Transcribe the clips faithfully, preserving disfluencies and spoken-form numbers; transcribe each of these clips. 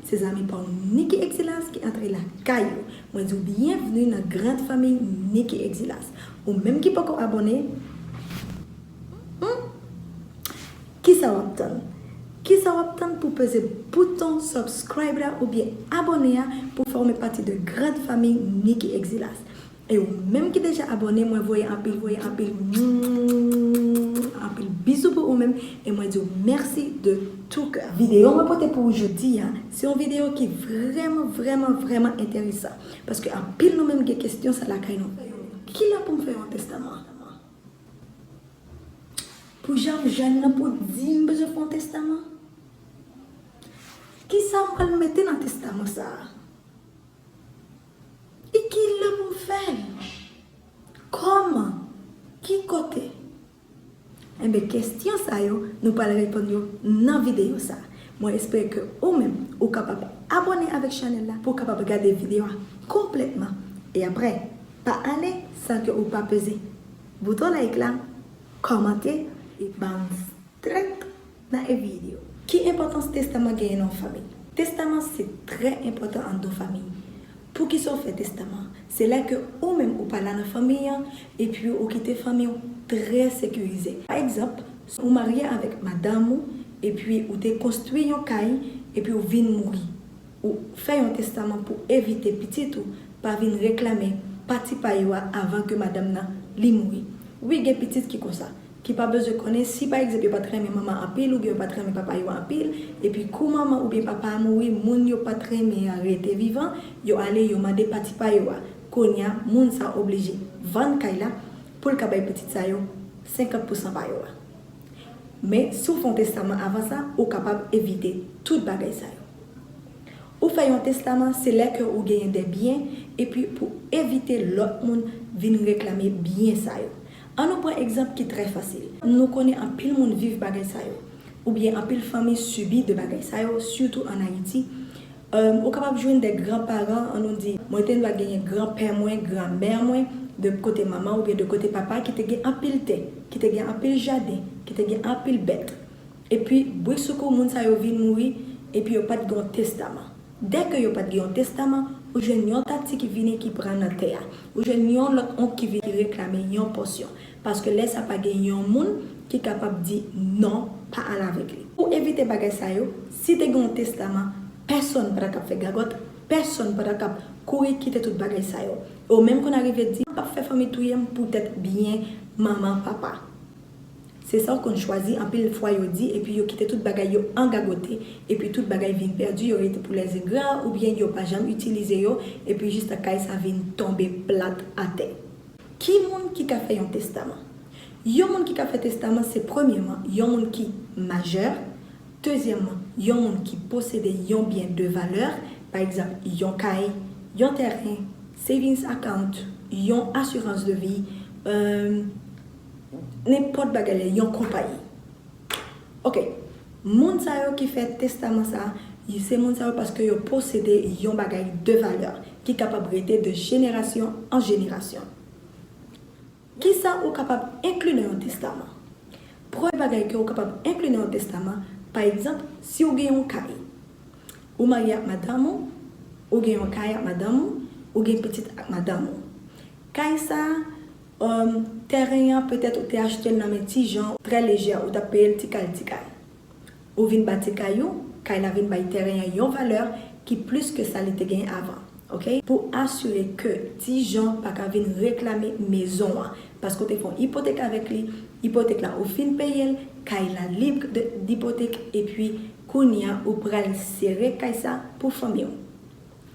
Se zanmi pa w Nicky Exilas ki antre lakay ou. Mwen di w byenvni nan grand fanmi Nicky Exilas. Ou menm ki poko abòne, hmm? Kisa w ap tann? Kisa w ap tann pou peze bouton subscribe la oubyen abòne a pou fòme pati de grand fanmi Nicky Exilas? E ou menm ki deja abòne, mwen voye anpil, voye anpil, mm, anpil bizou pou ou menm. E mwen di w mèsi de tout kè. Videyo mwen pote pou ou jodi a, se yon videyo ki vrèman, vrèman, vrèman enteresan. Paske anpil nou menm gen kesyon sa lakay nou. Kilè pou m fè yon testaman? Pou jan m jèn nan pou di m bezwen fè yon testaman? Kisa m pral mete nan testaman sa a? E kilè pou m fè l? Kòman? Ki kote? Enben, kesyon sa yo, nou pral reponn yo nan videyo sa. Mwen espere ke ou menm, ou kapab abòne avèk chanèl la pou w kapab gade videyo a konplètman. E apre, pa ale san ke ou pa peze bouton like la, kòmante, e ban m strèt nan e videyo. Ki enpòtans testaman genyen nan yon fanmi? Testaman se trè enpòtan anndan fanmi. Poukisa w fè testaman? Se lè ke ou menm ou pa la nan fanmi an, epi ou kite fanmi w trè sekirize. Pa egzanp, ou marye avèk madanm ou, epi ou te konstwi yon kay, epi ou vin mouri. Ou fè yon testaman pou evite pitit ou pa vin reklame pati pa yo a avan ke madanm nan li mouri. Wi, gen pitit ki konsa, ki pa bezwen konnen si pa egzanp yo pa t renmen manman anpil oubyen yo pa t renmen papa yo anpil, epi kou manman oubyen papa a mouri, moun yo pa t renmen an rete vivan, yo ale yo mande pati pa yo a. Kounye a, moun sa oblije vann kay la pou l ka bay pitit sa yo senkant pousan pa yo a. Men, si w fè yon testaman avan sa, ou kapab evite tout bagay sa yo. Ou fè yon testaman, se lè ke ou genyen de byen, epi pou evite lòt moun vin reklame byen sa yo. An nou pran egzanp ki trè fasil. Nou konnen anpil moun viv bagay sa yo. Oubyen anpil fanmi sibi de bagay sa yo, sitou ann Ayiti. Em, ou kapab jwenn de granparan, an nou di, mwen te dwa genyen granpè mwen, granmè mwen, de kote manman oubyen de kote papa, ki te gen anpil tè, ki te gen anpil jaden, ki te gen anpil bèt. Epi, bridsoukou, moun sa yo vin mouri, epi yo pa t gen yon testaman. Dèke yo pa t gen yon testaman, ou jwenn yon tati ki vini ki pran nan tè a. Ou jwenn yon lòt onk ki vini ki reklame yon pòsyon. Paske lè sa pa gen yon moun ki kapab di non, pa al avèk li. Pou evite bagay sa yo, si te gen yon testaman, pèsonn pa ta kab fè gagòt, pèsonn pa ta kab kouri kite tout bagay sa yo. E w menm konn arive di, m p ap fè fanmi touye m poutèt byen manman, papa. Se sa w konn chwazi, anpil fwa yo di, epi yo kite tout bagay yo angagote, epi tout bagay vin pèdi, yo rete pou lèzengra, oubyen yo pa janm itilize yo, epi jis kay sa vin tonbe plat atè. Ki moun ki ka fè yon testaman? Yon moun ki ka fè testaman, se premyèman, yon moun ki majè, dezyèmman, yon moun ki posede yon byen de valè, pa egzanp, yon kay, yon tèren, savings account, yon asirans de vi, euh, nenpòt bagay la, yon konpayi. Ok, moun sa yo ki fè testaman sa, se moun sa yo paske yo posede yon bagay de valè ki kapab rete de jenerasyon an jenerasyon. Kisa ou kapab enkli nan yon testaman? Premye bagay ke ou kapab enkli nan yon testaman, pa egzanp, si ou gen yon kay, ou marye ak madanm ou, ou gen yon kay ak madanm ou, ou gen pitit ak madanm ou. Kay sa, um, tèren an, petèt ou te achte l nan men Ti Jan, trè lejè, ou t ap peye l ti kal, ti kal. Ou vin bati kay ou, kay la vin bay tèren an yon valè ki plis ke sa li te genyen avan. Ok? Pou asire ke Ti Jan pa ka vin reklame mezon an, paske w te fè yon ipotèk avèk li, ipotèk la ou fin peye l, kay la lib de, d'ipotèk, epi kounye a ou pral sere kay sa pou fanmi w.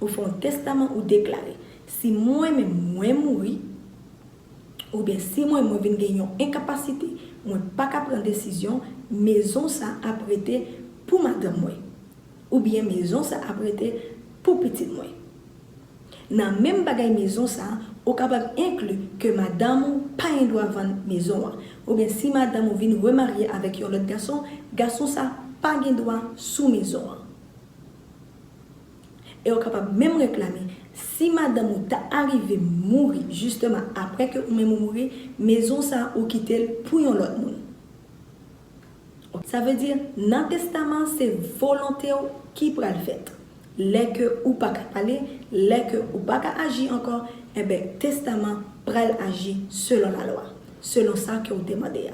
Ou fè yon testaman, ou deklare, si mwen menm mwen mouri, oubyen si mwen mwen vin gen yon enkapasite, mwen pa ka pran desizyon, mezon sa ap rete pou madanm mwen. Oubyen mezon sa ap rete pou pitit mwen. Nan menm bagay mezon sa, ou kapab enkli ke madanm ou pa gen dwa vann mezon an. Oubyen si madanm ou vin remarye avèk yon lòt gason, gason sa pa gen dwa sou mezon an. E ou kapab menm reklame, si madanm ou ta arive mouri, jisteman apre ke ou menm ou mouri, mezon sa ou kite l pou yon lòt moun. Sa vle di, nan testaman, se volonte w ki pral fèt. Lè ke ou pa ka pale, lè ke ou pa ka aji ankò, enben, testaman pral aji selon lalwa, selon sa ke ou te mande a.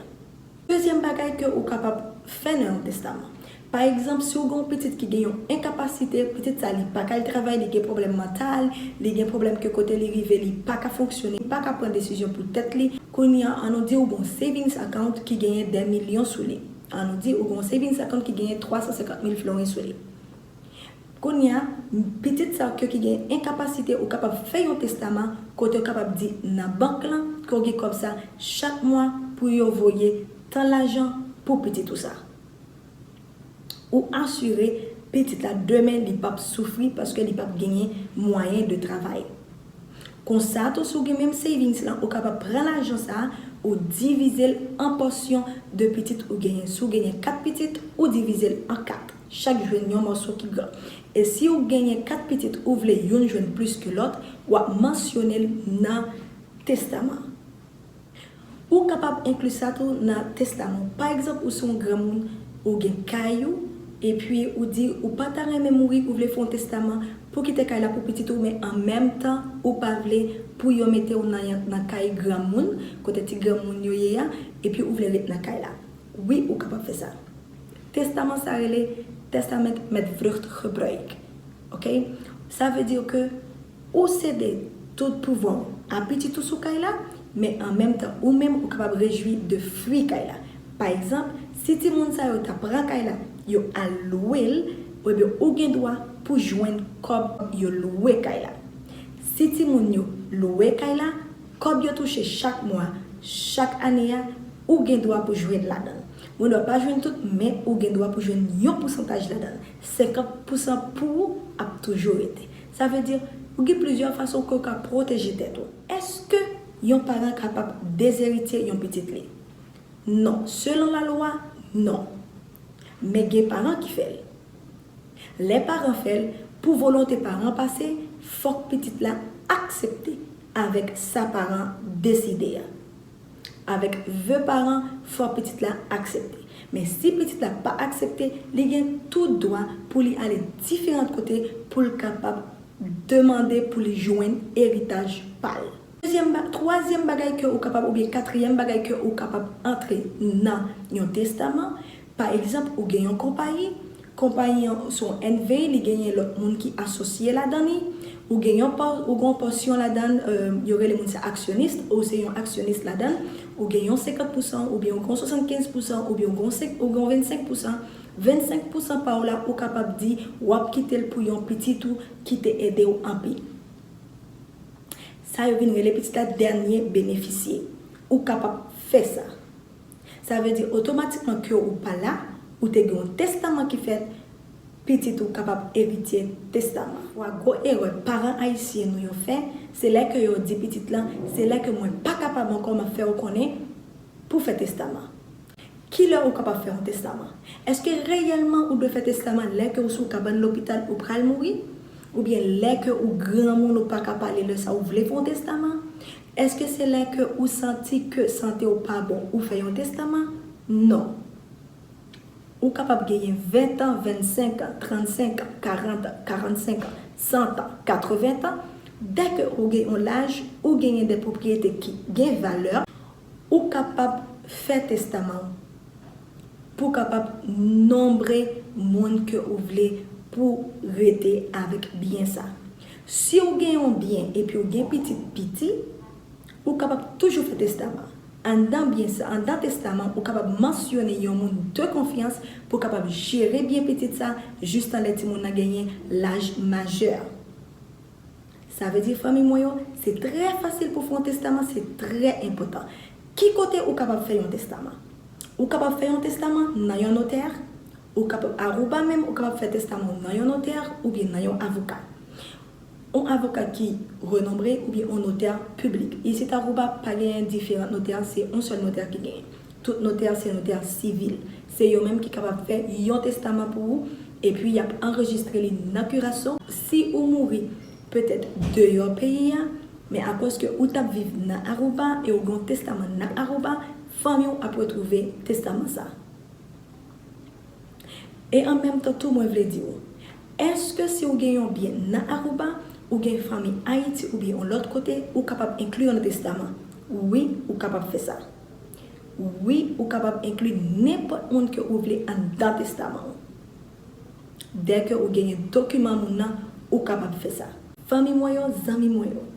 Dezyèm bagay ke ou kapab fè nan yon testaman. Pa egzanp, si w gen yon pitit ki gen yon enkapasite, pitit sa li pa ka al travay, li gen pwoblèm mantal, li gen pwoblèm ke kote li rive, li pa ka fonksyone, li pa ka pran desizyon pou tèt li. Kounye a, ann nou di ou gen yon savings account ki genyen dè milyon sou li. Ann nou di ou gen yon savings account ki genyen twa san senkant mil florin sou li. Kounye a, pitit sa yo ki gen enkapasite, ou kapab fè yon testaman kote w kapab di nan bank lan ke w gen kòb sa chak mwa pou yo voye tan lajan pou pitit ou sa. Ou asire pitit la demen li p ap soufri paske li p ap genyen mwayen de travay. Konsa tou, si w gen menm savings lan, ou kapab pran lajan sa a, ou divize l an pòsyon de pitit ou genyen. Si w genyen kat pitit, ou divize l an kat. Chak jwenn yon mòso ki gran. E si w genyen kat pitit, ou vle youn jwenn plis ke lòt, w ap mansyone l nan testaman. Ou kapab enkli sa tou nan testaman. Pa egzanp, ou se yon granmoun, ou gen kay ou, epi ou di ou pa ta renmen mouri, ou vle fè yon testaman pou kite kay la pou pitit ou, men an menm tan, ou pa vle pou yo mete w nan, nan kay granmoun, kote ti granmoun yo ye a, epi ou vle ret nan kay la. Wi, ou kapab fè sa. Testaman sa rele testament met vruchtgebruik. Ok? Sa vle di ke ou sede tout pouvwa w a pitit ou sou kay la, men an menm tan, ou menm, ou kapab rejwi de fwi kay la. Pa egzanp, si timoun sa yo ta pran kay la, yo al lwe l, ebyen, ou gen dwa pou jwenn kòb yo lwe kay la. Si timoun yo lwe kay la, kòb yo touche chak mwa, chak ane a, ou gen dwa pou jwenn ladan l. Ou dwa pa jwenn tout, men ou gen dwa pou jwenn yon pousantaj ladan l. Senkant pousan pou ou ap toujou rete. Sa vle di, ou gen plizyè fason ke w ka pwoteje tèt ou. Èske yon paran kapab dezeritye yon pitit li? Non. Selon lalwa, non. Men gen paran ki fè l. Lè paran fè l, pou volonte paran pase, fòk pitit la aksepte avèk sa paran deside a. Avèk ve paran, fòk pitit la aksepte. Men si pitit la pa aksepte, li gen tout dwa pou li ale diferan kote pou l kapab demande pou li jwenn eritaj pa l. Dezyèm ba-, twazyèm bagay ke ou kapab, oubyen katriyèm bagay ke ou kapab antre nan yon testaman, pa egzanp, ou gen yon konpayi, konpayi an se yon N V, li genyen lòt moun ki asosye ladan li, ou gen yon pò-, ou gen yon pòsyon ladan l, euh, yo rele moun sa aksyonis, ou se yon aksyonis ladan l, ou gen yon senkant pousan, oubyen ou gen yon swasannkenz pousan, oubyen ou gen yon senk, ou gen yon vennsenk pousan, vennsenk pousan pa w la, ou kapab di w ap kite l pou yon pitit ou ki te ede w anpil. Sa yo vin rele pitit la dènye benefisye. Ou kapab fè sa. Sa vle di otomatikman ke ou pa la, ou te gen yon testaman ki fèt, pitit ou kapab eritye testaman. Fwa gwo erè paran ayisyen nou yo fè, se lè ke yo di pitit lan, se lè ke mwen pa kapab ankò, m ap fè w konnen pou fè testaman. Kilè ou kapab fè yon testaman? Èske reyèlman ou dwe fè testaman lè ke ou sou kabann lopital ou pral mouri? Oubyen lè ke ou granmoun ou pa ka pale, lè sa ou vle fè yon testaman? Èske se lè ke ou santi ke sante w pa bon ou fè yon testaman? Non. Ou kapab genyen ven tan, vennsenk an, trannsenk an, karant an, karannsenk an, san an, katreven an. Dèke ou gen yon laj, ou genyen de pwopriyete ki gen valè, ou kapab fè testaman w pou w kapab nonbre moun ke ou vle pou rete avèk byen sa. Si w gen yon byen epi w gen pitit piti, ou kapab toujou fè testaman. Anndan byen sa, anndan testaman, ou kapab mansyone yon moun de konfyans pou w kapab jere byen pitit sa jistan lè timoun nan genyen laj majè. Sa vle di, fanmi mwen yo, se trè fasil pou fè yon testaman, se trè enpòtan. Ki kote ou kapab fè yon testaman? Ou kapab fè yon testaman nan yon notè, ou kapab, Aruba menm, ou kapab fè testaman w nan yon notè oubyen nan yon avoka. Yon avoka ki renonbre oubyen yon notè piblik. Isit Aruba pa genyen diferan notè, se yon sèl notè ki genyen. Tout notè se notè sivil. Se yo menm ki kapab fè yon testaman pou ou, epi y ap anrejistre li nan Curaçao. Si ou mouri, petèt deyò peyi a, men akoz ke ou t ap viv nan Aruba e ou gen yon testaman nan Aruba, fanmi w ap retwouve testaman sa. E an menm tan tou, mwen vle di w, Èske si w gen yon byen nan Aruba, ou gen fanmi Ayiti oubyen yon lòt kote, ou kapab enkli yo nan testaman? Wi, ou kapab fè sa. Wi, ou kapab enkli nenpòt moun ke ou vle anndan testaman w. Dèke ou genyen dokiman moun nan, ou kapab fè sa. Fanmi mwen yo, zanmi mwen yo,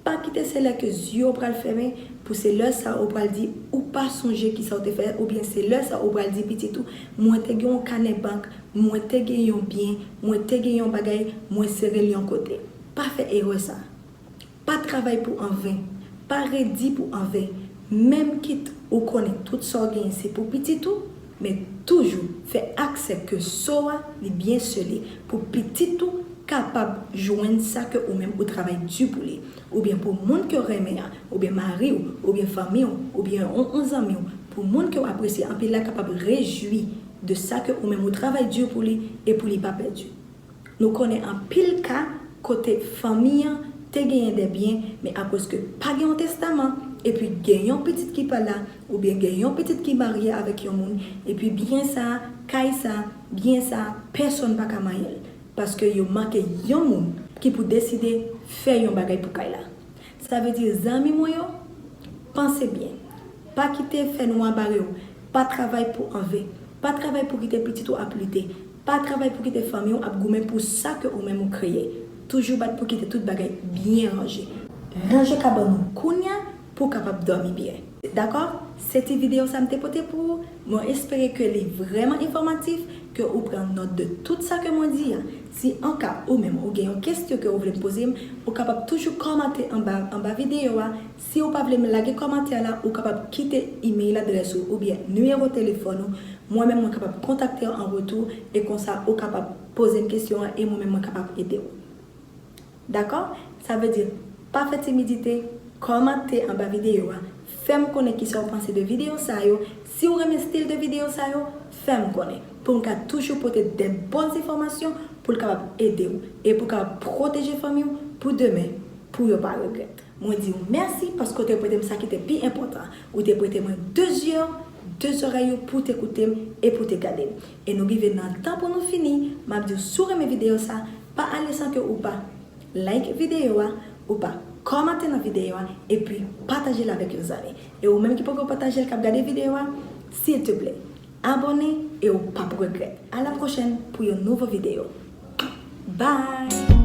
pa kite se lè ke zye w pral fèmen, pou se lè sa ou pral di ou pa sonje kisa ou te fè, oubyen se lè sa ou pral di pitit ou, mwen te gen yon kanè bank, mwen te gen yon byen, mwen te gen yon bagay, mwen sere l yon kote. Pa fè erè sa. Pa travay pou anven. Pa redi pou anven. Menm kit ou konnen tout sa w genyen se pou pitit ou, men toujou fè aksè ke so a li byen sele pou pitit ou kapab jwenn sa ke ou menm ou travay di pou li. Oubyen pou moun ke w renmen an, oubyen mari w, oubyen fanmi w, oubyen yon, yon zanmi w, pou moun ke w apresye anpil la kapab rejwi de sa ke ou menm ou travay di pou li e pou li pa pèdi. Nou konnen anpil ka kote fanmi an te genyen de byen, men akoz ke pa gen yon testaman, epi gen yon pitit ki pa la, oubyen gen yon pitit ki marye avèk yon moun, epi byen sa, kay sa, byen sa, pèsonn pa ka manyen l, paske yo manke yon moun ki pou deside fè yon bagay pou kay la. Sa vle di, zanmi mwen yo, panse byen. Pa kite fènwa bare w. Pa travay pou anven. Pa travay pou kite pitit ou ap lite. Pa travay pou kite fanmi w ap goumen pou sa ke ou menm ou kreye. Toujou bat pou kite tout bagay byen ranje. Ranje kabann ou kounya pou w kapab dòmi byen. Dakò? Se ti videyo sa m te pote pou ou. Mwen espere ke li vrèman enfòmatif, ke ou pran nòt de tout sa ke mwen di a. Si anka ou menm ou gen yon kesyon ke ou vle poze m, ou kapab toujou kòmante anba, anba videyo a. Si ou pa vle m lage kòmantè la, ou kapab kite email adrès ou oubyen nimewo telefòn ou. Mwen menm, mwen kapab kontakte w an retou e konsa ou kapab poze m kesyon an e mwen menm, mwen kapab ede w. Dakò? Sa vle di, pa fè timidite, kòmante anba videyo a. Fè m konnen kisa w panse de videyo sa yo. Si w renmen stil de videyo sa yo, fè m konnen. Pou m ka toujou pote de bon enfòmasyon pou l kapab ede w e pou kapab pwoteje fanmi w pou demen, pou yo pa regrèt. Mwen di w mèsi paske w te prete m sa ki te pi enpòtan. Ou te prete mwen de zye w, de zòrèy ou pou te koute m e pou te gade m. E nou rive nan tan pou nou fini. M ap di w, si w renmen videyo sa, pa ale san ke ou pa like videyo a, ou pa kòmante nan videyo a, epi pataje l avèk yon zanmi. E ou menm ki poko pataje l, k ap gade videyo a, silteplè, abòne e ou p ap regrèt. A la pwochèn pou yon nouvo videyo. Bye!